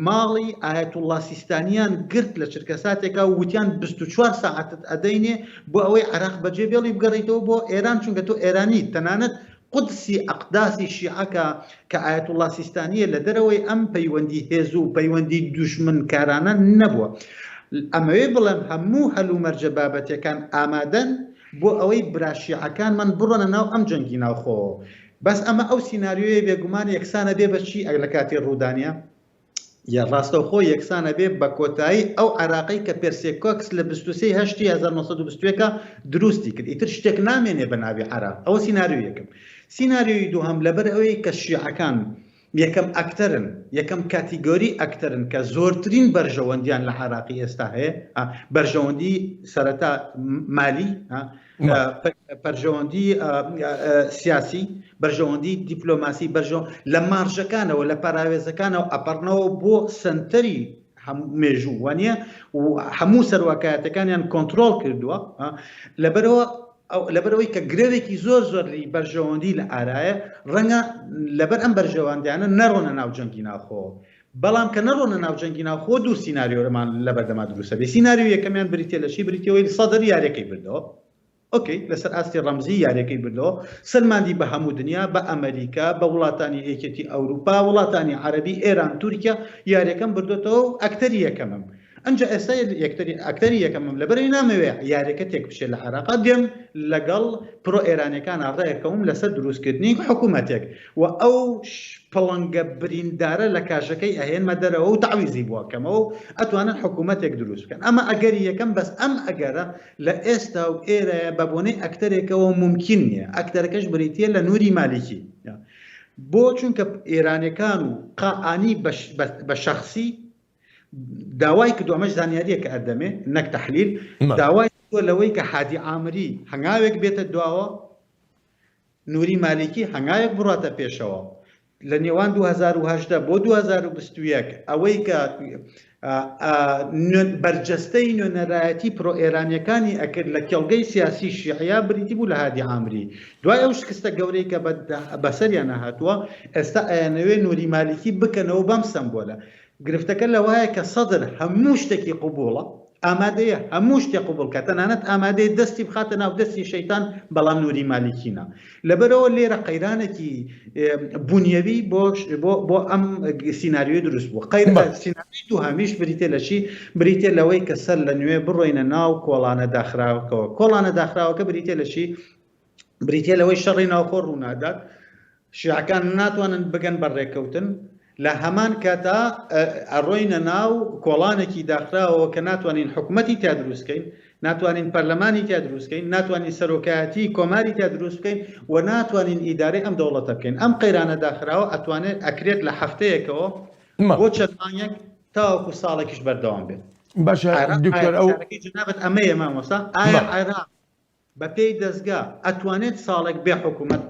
ماڵی ئایەتوڵڵا سیستانیان گرت لە چرکەساتێکا و وتیان 24 ساعەتت ئەدەینێ بۆ ئەوەی عێراق بەجێ بێڵی بگەڕێیتەوە بۆ ئێران چونکە تۆ ئێرانیت تەنانەت قودسی ئەقداسی شیعە کە کە ئایەتوڵڵا سیستانیە لە دەرەوەی ئەم پەیوەندی هێز و پەیوەندی دوژمنکارانە نەبووە. ئەمەوێ بڵێم هەموو هەلومەرجە بابەتیەکان ئامادەن بۆ ئەوەی برا شیعەکانمان بڕۆنە ناو ئەم جەنگی ناوخۆوە. بەس ئەمە ئەو سیناریۆیە بێگومان یەکسان ئەبێ بە چی لە کاتی ڕوودانیا؟ یە ڕاستەوخۆ یەکسان ئەبێ بە کۆتایی ئەو عێراقەی کە پێرسێ کۆکس لە 23 هەشتی 1921 دروستی کرد ئیتر شتێک نامێنێ بە ناوی عێراق ئەوە سیناریۆ یەکەم سیناریۆی دووهەم لەبەر ئەوەی کە شیعەکان یەکەم ئەکتەرن یەکەم کاتیگۆری ئەکتەرن کە زۆرترین بەرژەوەندیان لە عێراقی ئێستا هەیە بەرژەوەندی سەرەتا مالی بەرژەوەندی سیاسی، بەرژەوەندی دیپلۆماسی، بەرژەوە لە مارژەکانەوە لە پەراوێزەکانەوە ئەپەڕنەوە بۆ سەنتەری مێژوو وانە و هەموو سەرواکایەتەکانیان کۆنتترۆل کردووە لەبەرەوە لەبەرەوەی کە گرەوێکی زۆر زۆر بەرژەوەندی لە ئارایە ڕەنگە لەبەر ئەم بەرژەوەندیانە نەڕۆنە ناو جەنگی ناوخۆ بەڵام کە نەڕۆنە ناو جەنگی ناوخۆ دوو سیناریۆمان لەبەردەما دروستە بێ سیناریۆ یەکەمیان بریتە لە چی بریتەوەی سەدر یاریەکەی بردەوە ئۆکەی لەسەر ئاستی ڕەمزی یاریەکەی بردەوە سەلماندی بە هەموو دنیا بە ئەمریکا بە وڵاتانی یەکێتی ئەوروپا وڵاتانی عەربی ئێران تورکیا یاریەکەم بردۆتەوە و ئەکتەری یەکەمم ئەنجا ئێستا یەکتری ئەکتەری یەکەمم لەبەرەی نامەوێ یاریەکە تێک بچێت لە عێراقا دێم لەگەڵ پرۆ ئێرانەکان ڕێکەوم لەسەر دروستکردنی حکوومەتێک و ئەو پڵنگە بریندارە لە کاژەکەی ئەهێنمە دەرەوە و تەعویزی بۆ ئەکەمەوە و ئەتوانن حکوومەتێک دروست بکەن ئەمە ئەگەری یەکەم بەس ئەم ئەگەرە لە ئێستا و ئێرەیە بە بۆنەی ئەکتەرێکەوە مومکین نییە ئەکتەرەکەش بریتییە لە نوری مالیکی بۆ چونکە ئێرانەکان و قائانی بە شەخسی داوای کردو ئەمەش زانیاریە کە ئەدەمێ نەک تەحلیل داوای کردووە لەوەی کە هادی عامری هەنگاوێک بێتە دواوە نوری مالیکی هەنگاوێک بڕاتە پێشەوە لە نێوان 2018 بۆ 2021 ئەوەی کە بەرجەستەی نوێنەرایەتی پرۆ ئێرانیەکانی ئەکرد لە کێڵگەی سیاسی شیعە بریتی بوو لە هادی عامری دوای ئەو شکستە گەورەی کە بەسەریانە هاتووە ئێستا ئەیانەوێ نوری مالیکی بکەنەوە بەم سەمبۆلە گرفتەکە لەوایە کە سەدر هەموو شتێکی قبوڵە، ئامادەیە هەموو شتێ قبوڵ کات، تەنانەت ئامادەیە دەستی بخاتە ناو دەستی شەیتان، بەڵام نوری مالیکی نا. لەبەرئەوە لێرە قەیرانێکی بونیەوی بۆ بۆ ئەم سیناریۆیە دروست بووە. قەیر سیناریۆی دووهەمیش بریتیە لە چی؟ بریتیە لەوەی کە سەر لە نوێ بڕۆینە ناو کۆڵانە داخراوەکەوە. کۆڵانە داخراوەکە بریتیە لە چی؟ بریتیە لەوەی شەڕی ناوخۆ ڕوونادات، شیعەکان ناتوانن بگەن بە ڕێککەوتن، لە هەمان کاتا ئەڕۆینە ناو کۆڵانێکی داخراوەوە کە ناتوانین حکومەتی تیا دروست کەین، ناتوانین پەرلەمانی تیا دروست کەین، ناتوانین سەرۆکایەتی کۆماری تیا دروست بکەین و ناتوانین ئیدارەی ئەم دەوڵەتە بکەین. ئەم قەیرانە داخراوە ئەتوانێت ئەکرێت لە هەفتەیەکەوە بۆ چەند مانگێک تاوەکو ساڵێکیش بەردەوام بێت. باشە دکتۆر ئەو جەنابت ئەمەیە مامۆستا ئایا عێراق بە پێی دەزگا ئەتوانێت ساڵێک بێ حکومەت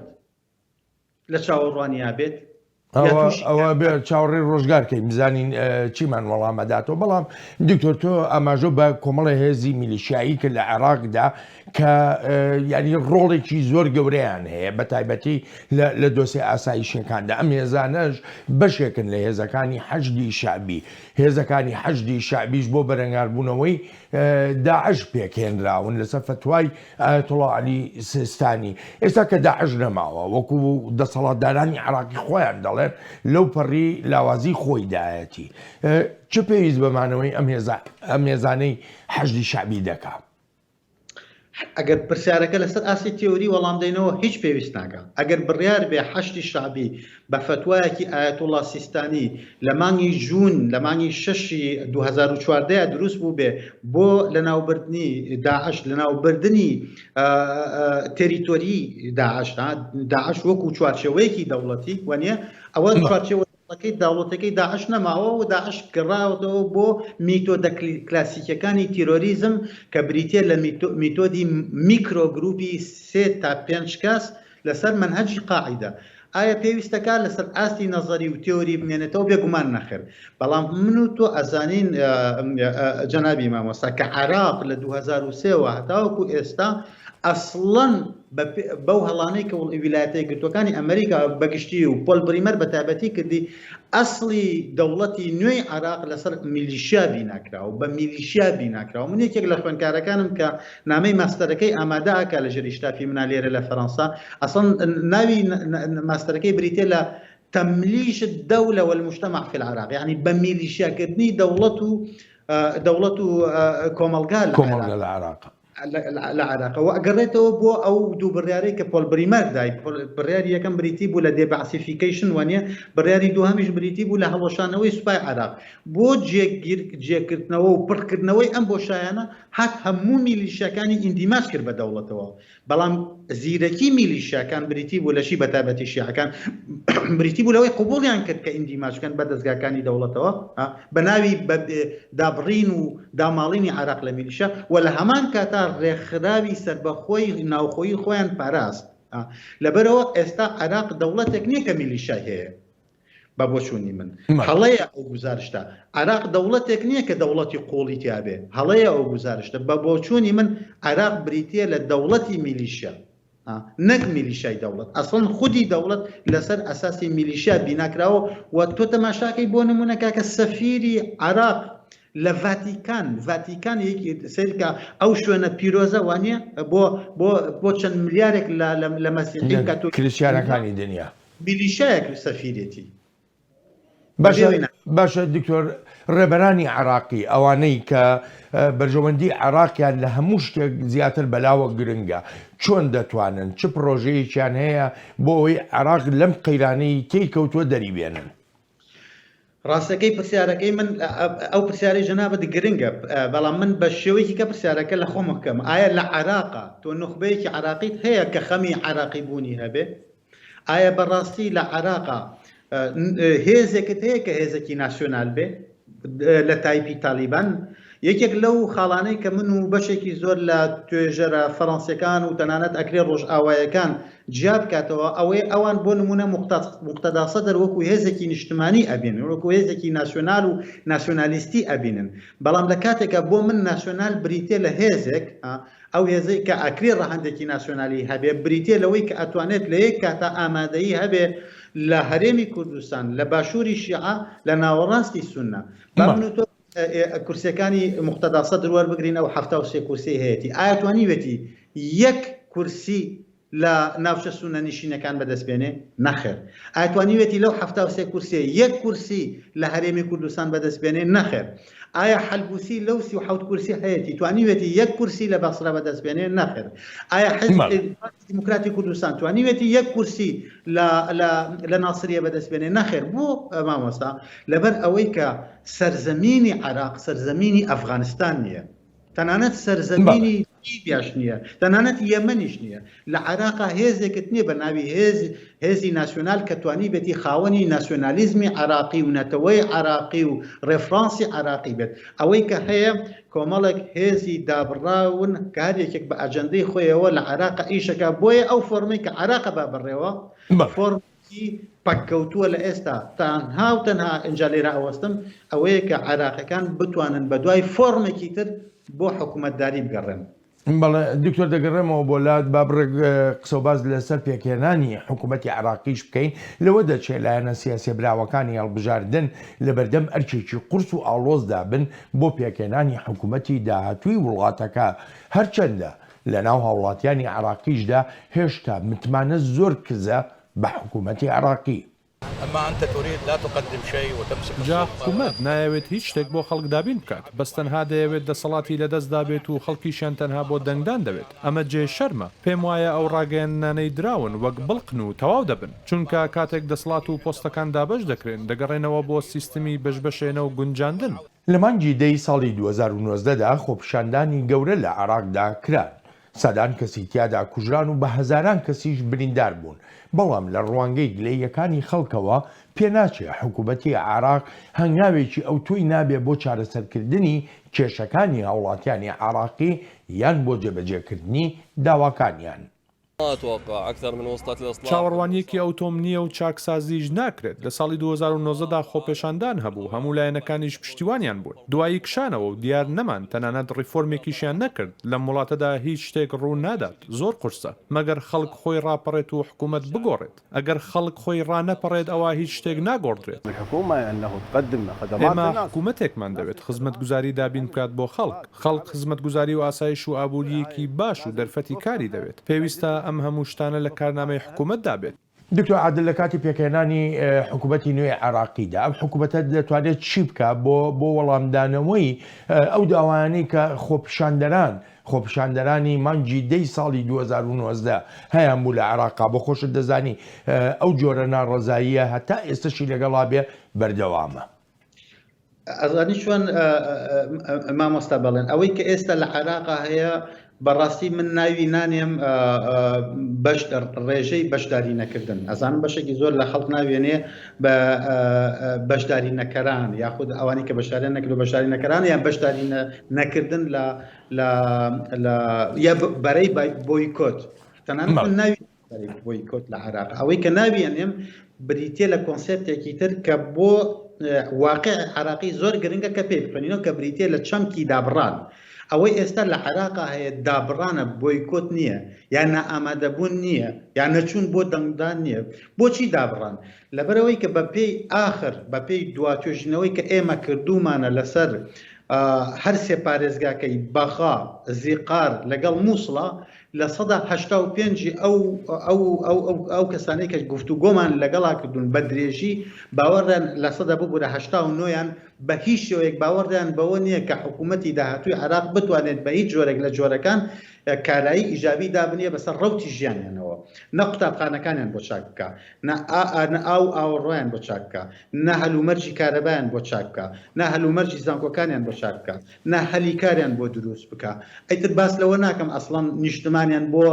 لە چاوەڕوانیا بێت؟ ئەوە بێ چاوەڕێی ڕۆژگار کەین بزانین چیمان وەڵام ئەداتەوە بەڵام دکتۆر تۆ ئاماژە بە کۆمەڵی هێزی میلیشیایی کرد لە عێراقدا کە یعنی ڕۆڵێکی زۆر گەورەیان هەیە بە تایبەتی لە دۆسێ ئاسایشەکاندا ئەم هێزانەش بەشێکن لە هێزەکانی حەشدی شەعبی هێزەکانی حەشدی شەعبیش بۆ بەرەنگاربوونەوەی داعش پێکهێنراون لەسەر فەتوای ئایەتوڵا عەلی سیستانی ئێستا کە داعش نەماوە وەکو دەسەڵاتدارانی عراقی خۆیان دەڵێن لەو پەڕی لاوازی خۆی دایەتی چ پێویست بە مانەوەی ئەم هێزە ئەم هێزانەی حەشدی شەعبی دەکا؟ ئەگەر پرسیارەکە لەسەر ئاستی تێوری وەڵام دەینەوە هیچ پێویست ناکا ئەگەر بڕیار بێ حەشدی شەعبی بە فەتوایەکی ئایەتوڵا سیستانی لە مانگی جوون لە مانگی شەشی 2014 دروست بووبێ بۆ لەناوبردنی داعش لەناوبردنی تێریتۆری داعش داعش وەکو چوارچێوەیەکی دەوڵەتی وەنیە ئەوە چوارچێوە دەوڵەتەکەی دەوڵەتەکەی داعش نەماوە و داعش گەڕاوەتەوە بۆ میتۆدە کلاسیکیەکانی تیرۆریزم کە بریتیە لە میتۆدی میکرۆ گروپی سێ تا پێنج کەس. لەسەر مەنهەجی قاعیدە. ئایا پێویستەکا لەسەر ئاستی نەزەری و تێۆری بمێنێتەوە؟ بێگومان نەخێر. بەڵام من و تۆ ئەزانین جەنابی مامۆستا کە عێراق لە 2003 وە هەتاوەکو ئێستا ئەسڵەن بەو هەڵانەی کە ویلایەتە یەکگرتووەکانی ئەمریکا بەگشتی و پۆل بریمەر بە تایبەتی کردی ئەسڵی دەوڵەتی نوێی عێراق لەسەر میلیشیا بیناکراوە بە میلیشیا بیناکراوە من یەکێک لە خوێندکارەکانم کە نامەی ماستەرەکەی ئامادە ئەکا لە ژێر ئیشرافی منا لێرە لە فەرەنسا ئەسڵەن ناوی ماستەرەکەی بریتیە لە تملیش الدولة والمجتمع في العراق یعنی بە میلیشیاکردنی دەوڵەت و دەوڵەت و کۆمەڵگا لە عێراق. لە عێراقەوە ئەگەڕێتەوە بۆ ئەو دوو بڕیارەی کە پۆل بریمەر دای بڕیاری یەکەم بریتی بوو لە debaathification وانە بڕیاری دووهەمیش بریتی بوو لە هەڵوەشانەوەی سوپای عێراق بۆ جێگیر جێکردنەوە و پڕکردنەوەی ئەم بۆشایانە هات هەموو میلیشیاکانی ئیندیماج کرد بە دەوڵەتەوە بەڵام زیرەکی میلیشیاکان بریتی بوو لە چی بەتایبەتی شیعەکان بریتی بوو لەوەی قبوڵیان کرد کە ئیندیماج بکەن بە دەزگاکانی دەوڵەتەوە بە ناوی دابڕین و داماڵینی عێراق لە میلیشیا و لە هەمان کاتا ڕێکخراوی سەربەخۆی ناوخۆیی خۆیان پاراست لەبەرەوە ئێستا عێراق دەوڵەتێک نییە کە میلیشای هەیە بە بۆچوونی من هەڵەیە ئەو گوزارشتە. عێراق دەوڵەتێک نییە کە دەوڵەتی قووڵی تیا بێ، هەڵەیە ئەو گوزارشتە. بە بۆچوونی من عێراق بریتییە لە دەوڵەتی میلیشیا، نەک میلیشای دەوڵەت. ئەسڵەن خودی دەوڵەت لەسەر ئەساسی میلیشیا بینا کراوە و تۆ تەماشاکەی بۆ نموونە کاکە سەفیری عێراق لە ڤاتیکان، ڤاتیکان سەیرکە ئەو شوێنە پیرۆزە وانییە بۆ بۆ بۆ چەند ملیارێک لە لە مەسیحی و کاتۆلیک کریستیانەکانی دنیا. میلیشایەک سەفیرێتی. باشە باشە دکتۆر ڕێبەرانی عراقی ئەوانەی کە بەرژەوەندی عراقیان لە هەموو شتێک زیاتر بەلاوە گرنگە چۆن دەتوانن چ پرۆژەیەکیان هەیە بۆ ئەوەی عراق لەم قەیرانەی تێی کەوتووە دەری بێنن؟ ڕاستەکەی پرسیارەکەی من ئەو پرسیارەی جەنابت گرنگە بەڵام من بە شێوەیەکی کە پرسیارەکە لە خۆم بکەم ئایا لە عراقا تۆ نوخبەیەکی عراقیت هەیە کە خەمی عراقی بوونی هەبێ ئایا بەڕاستی لە عراقا هێزێکت هەیە کە هێزێکی ناسیۆنال بێ لە تایپی تالیبان؟ یەکێک لەو خاڵانەی کە من و بەشێکی زۆر لە توێژەرە فەرەنسیەکان و تەنانەت ئەکرێ ڕۆژئاوایەکان جیا بکاتەوە ئەوەیە ئەوان بۆ نمونە موقتەدا سەدر وەکو هێزێکی نیشتمانی ئەبینن وەکو هێزێکی ناسیۆنال و ناسیۆنالیستی ئەبینن بەڵام لە کاتێکا بۆ من ناسیۆنال بریتیە لە هێزێک ئەو هێزەی کە ئەکرێ ڕەهەندێکی ناسیۆنالی هەبێ بریتیە لەوەی کە ئەتوانێت لە یەک کاتا ئامادەیی هەبێ لە هەرێمی کوردستان لە باشووری شیعە لە ناوەڕاستی سوننە با من و تۆ کورسیەکانی موقتەدا سەدر وەربگرین ئەو 73 کورسی هەیەتی ئایا توانیوێتی یەک کورسی لە ناوچە سوننە نیشینەکان بەدەست بێنێ؟ نەخێر. ئایا توانیوێتی لەو 73 کورسیە یەک کورسی لە هەرێمی کوردستان بەدەست بێنێ؟ نەخێر. ئایا حەلبوسی لەو 37 کورسی هەیەتی توانیوێتی یەک کورسی لە بەسرە بەدەست بێنێ؟ نەخێر. ئایا حزب پارتی دیموکراتی کوردستان توانیوێتی یەک کورسی لە لە لە ناسریە بەدەست بێنێ؟ نەخێر. بۆ مامۆستا؟ لەبەر ئەوەی کە سەرزەمینی عێراق سەرزەمینی ئەفغانستان نییە. تەنانەت سەرزەمینی لیبیاش نییە، تەنانەت یەمەنیش نییە. لە عێراقا هێزێکت نییە بە ناوی هێز هێزی ناسیۆنال کە توانیبێتی خاوەنی ناسیۆنالیزمی عێراقی و نەتەوەی عێراقی و ڕێفرانسی عێراقی بێت. ئەوەی کە هەیە کۆمەڵێک هێزی دابڕاون کە هەر یەکێک بە ئەجەندەی خۆیەوە لە عێراقا ئیشەکا، بۆیە ئەو فۆرمەی کە عێراقە با بەڕێوە فۆرم ی پەککەوتووە لە ئێستا تەنها و تەنها ئینجا لێرە ئەوەستم ئەوەیە کە عێراقیەکان بتوانن بە دوای فۆڕمێکی تر بۆ حکومەتداری بگەڕێن. بەڵێ دکتۆر دەگەڕێمەوە بۆ لات با بڕێک قسە و باس لەسەر پێکهێنانی حکوومەتی عێراقیش بکەین لەوە دەچێت لایەنە سیاسیە براوەکانی هەڵبژاردن لەبەردەم ئەرکێکی قورس و ئاڵۆزدا بن بۆ پێکهێنانی حکوومەتی داهاتووی وڵاتەکە هەرچەندە لەناو هاوڵاتیانی عێراقیشدا هێشتا متمانە زۆر کزە بە حکومەتی عێراقی. جا حکومەت نایەوێت هیچ شتێک بۆ خەڵک دابین بکات، بەس تەنها دەیەوێت دەسەڵاتی لەدەستدا بێت و خەڵکیشیان تەنها بۆ دەنگدان دەوێت، ئەمە جێ شەرمە، پێم وایە ئەو ڕاگەیەندنانەی دراون وەک بڵقن و تەواو دەبن، چونکە کاتێک دەسەڵات و پۆستەکان دابەش دەکرێن دەگەڕێنەوە بۆ سیستمی بەشبەشێنە و گونجاندن. لە مانگی دەی ساڵی 2019 دا خۆپیشاندانی گەورە لە عێراقدا کران، سەدان کەسی تیادا کوژران و بە هەزاران کەسیش بریندار بوون، بەڵام لە ڕوانگەی گلەییەکانی خەڵکەوە پێناچێ حکومەتی عێراق هەنگاوێکی ئەوتۆی نابێ بۆ چارەسەرکردنی کێشەکانی هاوڵاتیانی عێراقی یان بۆ جێبەجێکردنی داواکانیان. چاوەڕوانییەکی ئەوتۆم نییە و چاکسازیش ناکرێت، لە ساڵی 2019 دا خۆپێشاندان هەبوو، هەموو لایەنەکانیش پشتیوانیان بوون، دوایی کشانەوە و دیار نەمان، تەنانەت ڕیفۆرمێکیشیان نەکرد، لەم وڵاتەدا هیچ شتێک ڕوو نادات، زۆر قورسە، مەگەر خەڵک خۆی ڕاپەڕێت و حکومەت بگۆڕێت. ئەگەر خەڵک خۆی ڕانەپەڕێت ئەوا هیچ شتێک ناگۆڕدرێت. ئێمە حکومەتێکمان دەوێت خزمەتگوزاری دابین بکات بۆ خەڵک. خەڵک خزمەتگوزاری و ئاسایش و ئابوورییەکی باش و دەرفەتی کاری دەوێت. پێویستە ئەم هەموو شتانە لە کارنامەی حکومەتدا بێت. دکتۆر عادل لە کاتی پێکهێنانی حکومەتی نوێی عێراقیدا ئەم حکومەتە دەتوانێت چی بکات بۆ بۆ وەڵامدانەوەی ئەو داوایانەی کە خۆپیشاندەران خۆپیشاندەرانی مانگی دەی ساڵی 2019 هەیان بوو لە عێراقا بۆ خۆشت دەزانی ئەو جۆرە ناڕەزاییە هەتا ئێستەشی لەگەڵا بێ بەردەوامە. ئەزانی چۆن مامۆستا بەڵێن ئەوەی کە ئێستا لە عێراقا هەیە بەڕاستی من ناوی نانێم بەش ڕێژەی بەشداری نەکردن ئەزانم بەشێکی زۆر لە خەڵک ناوێنێ بە بەشداری نەکەران یاخود ئەوانی کە بەشداریان نەکرد و بەشداری نەکەران یان بەشداری نەکردن لە لە لە یا بەرەی بۆیکۆت تەنانەت من ناوی بۆیکۆت لە عێراق ئەوەی کە ناوی ئەنێم بریتە لە کۆنسێپتێکی تر کە بۆ واقع عراقی زۆر گرنگە کە پێی بخوێنینەوە کە بریتە لە چەمکی دابڕان ئەوەی ئێستا لە عێراقا هەیە دابڕانە بۆیکۆت نییە یان نائامادەبوون نییە یان نەچوون بۆ دەنگدان نییە بۆچی دابڕان لەبەرئەوەی کە بەپێی ئاخر بەپێی دوا توێژینەوەی کە ئێمە کردوومانە لەسەر هەر سێ پارێزگاکەی بەغا، زیقار لەگەڵ موسڵا 85% ی ئەو ئەو ئەو ئەو کەسانەی کە گفتوگۆمان لەگەڵا کردوون بە درێژی باوەڕیان لە سەدا ببورە 89یان بە هیچ شێوەیەک باوەڕیان بەوە نییە کە حکوومەتی داهاتووی عێراق بتوانێت بە هیچ جۆرێک لە جۆرەکان کارایی ئیجابی دابنێ بەسەر ڕەوتی ژیانیانەوە نە قوتابخانەکانیان بۆ چاک بکا نە نە ئاو و ئاوەڕۆیان بۆ چاک بکا، نە هەلومەرجی کارەبایان بۆ چاک بکا، نە هەلومەرجی زانکۆکانیان بۆ چاک بکا، نە هەلی کاریان بۆ دروست بکا. ئیتر باس لەوە ناکەم ئەسڵەن نیشتمانیان بۆ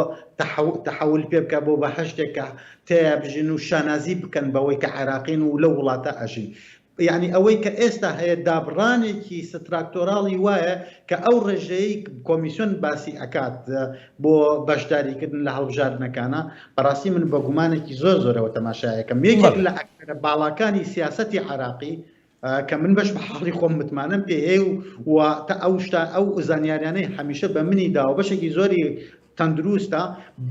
تەحەول پێ بکا بۆ بەهەشتێک کە تێیا بژین و شانازی بکەن بەوەی کە عێراقین و لەو وڵاتە ئەژین. یەعنی ئەوەی کە ئێستا هەیە دابڕانێکی ستراکتۆراڵی وایە کە ئەو ڕێژەیەی کۆمیسیۆن باسی ئەکات بۆ بەشداریکردن لە هەڵبژاردنەکانە بەڕاستی من بە گومانێکی زۆر زۆرەوە تەماشایەکەم یەکێک لە ئەکتەرە باڵاکانی سیاسەتی عێراقی کە من بەش بە حاڵی خۆم متمانەم پێ هەیە و تا ئەو شتا ئەو زانیاریانەی هەمیشە بە منی داوە بەشێکی زۆری تەندروستە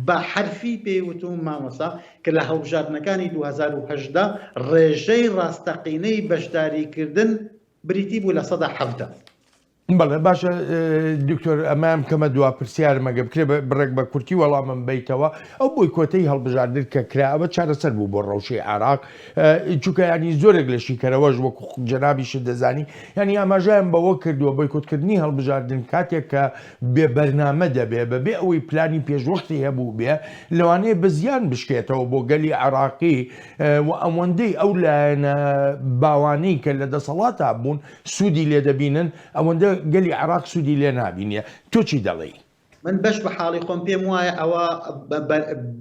بە حەرفی پێی وتوم مامۆستا کە لە هەڵبژاردنەکانی 2018 ڕێژەی ڕاستەقینەی بەشداریکردن بریتی بوو لە 17%. بەڵێ باشە دکتۆر ئەمەیان بکەمە دوا پرسیارم ئەگەر بکرێ بڕێک بە کورتی وەڵامم بەیتەوە ئەو بۆیکۆتەی هەڵبژاردن کە کرا ئەوە چارەسەر بوو بۆ ڕەوشی عێراق چونکە ینی زۆرێک لە شیکەرەوەش وەکو جەنابیشت دەزانی ینی ئاماژەیان بەوە کردووە بۆیکۆتکردنی هەڵبژاردن کاتێک کە بێ بەرنامە دەبێ بەبێ ئەوەی پلانی پێشوەختی هەبوو بێ لەوانەیە بە زیان بشکێتەوە بۆ گەلی عێراقی و ئەوەندەی ئەو لایەنە باوانەی کە لە دەسەڵاتا بوون سوودی لێ دەبینن ئەوەندە گەلی عێراق سوودی لێ نابینێ تۆ چی دەڵێی؟ من بەش بە حاڵی خۆم پێم وایە ئەوە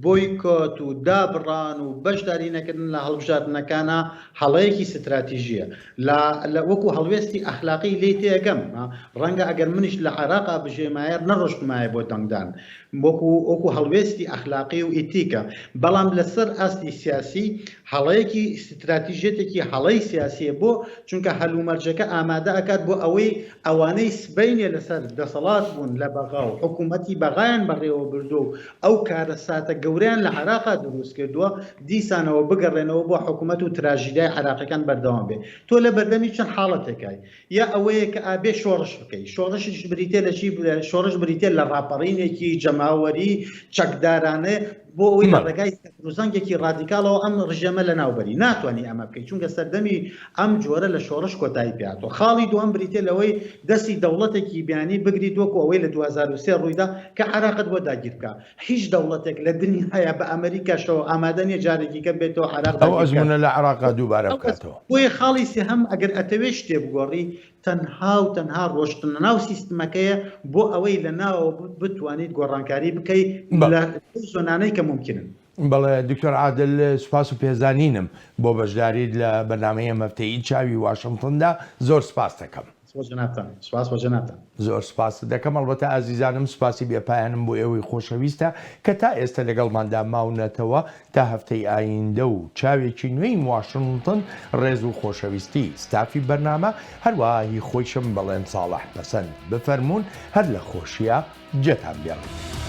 بۆیکۆت و دابڕان و بەشداری نەکردن لە هەڵبژاردنەکانە هەڵەیەکی ستراتیژیە لە لە وەکو هەڵوێستی ئەخلاقی لێی تێگەم ڕەنگە ئەگەر منیش لە عێراقا بژێمایە نەڕۆشتمایە بۆ دەنگدان وەکو وەکو هەڵوێستی ئەخلاقی و ئیتیکە بەڵام لەسەر ئاستی سیاسی هەڵەیەکی ستراتیژیەتێکی هەڵەی سیاسیە بۆ چونکە هەلومەرجەکە ئامادە ئەکات بۆ ئەوەی ئەوانەی سبەینێ لەسەر دەسەڵات بوون لە بەغا و حکوومەتی بەغایان بەڕێوە بردووە و ئەو کارەساتە گەورەیان لە عێراقا دروست کردووە، دیسانەوە بگەڕێنەوە بۆ حکوومەت و تراژیدای عێراقیەکان بەردەوام بێ. تۆ لە بەردەمی چەند حاڵەتێکای. یا ئەوەیە کە ئابێ شۆڕش بکەی. شۆڕشیش بریتیە لە چی؟ شۆڕش بریتیە لە ڕاپەڕینێکی جەماوەری چەکدارانە بۆ ئەوەی لە ڕێگای زەنگێکی ڕادیکاڵەوە ئەم ڕژێمە لەناو بەری. ناتوانی ئەمە بکەی چونکە سەردەمی ئەم جۆرە لە شۆڕش کۆتایی پێهاتووە. خاڵی دووەم بریتیە لەوەی دەستی دەوڵەتێکی بیانی بگریت وەکو ئەوەی لە 2003 ڕوویدا کە عێراقت بۆ داگیر بکا. هیچ دەوڵەتێک لە دنیایا بە ئەمەریکاشەوە ئامادە نییە جارێکی کە بێتەوە عێراق ئەو ئەزموونە لە عێراقا دووبارە بکاتەوە. بۆیە خاڵی سێهەم ئەگەر ئەتەوێ شتێ بگۆڕی تەنها و تەنها ڕۆشتنە ناو سیستمەکەیە بۆ ئەوەی لە ناوەوە بتوانیت گۆڕانکاری بکەی لە زۆنانەی کە مومکینن. بەڵێ دکتۆر عادل سوپاس و پێزانینم بۆ بەشداریت لە بەرنامەی ئەم هەفتەی چاوی واشنتندا زۆر سوپاست دەکەم. سپاس بۆ جەنابتان. سپاس بۆ جەنابتان. زۆر سپاست دەکەم. ئەڵبەتە ئازیزانم سپاسی بێ پایانم بۆ ئێوەی خۆشەویستە کە تا ئێستە لەگەڵماندا ماونەتەوە تا هەفتەی ئایندە و چاوێکی نوێی واشنتن ڕێز و خۆشەویستی ستافی بەرنامە هەروەها هی خۆیشم بەڵێن ساڵح پەسەند بفەرموون هەر لە خۆشیا جێتان بێڵین.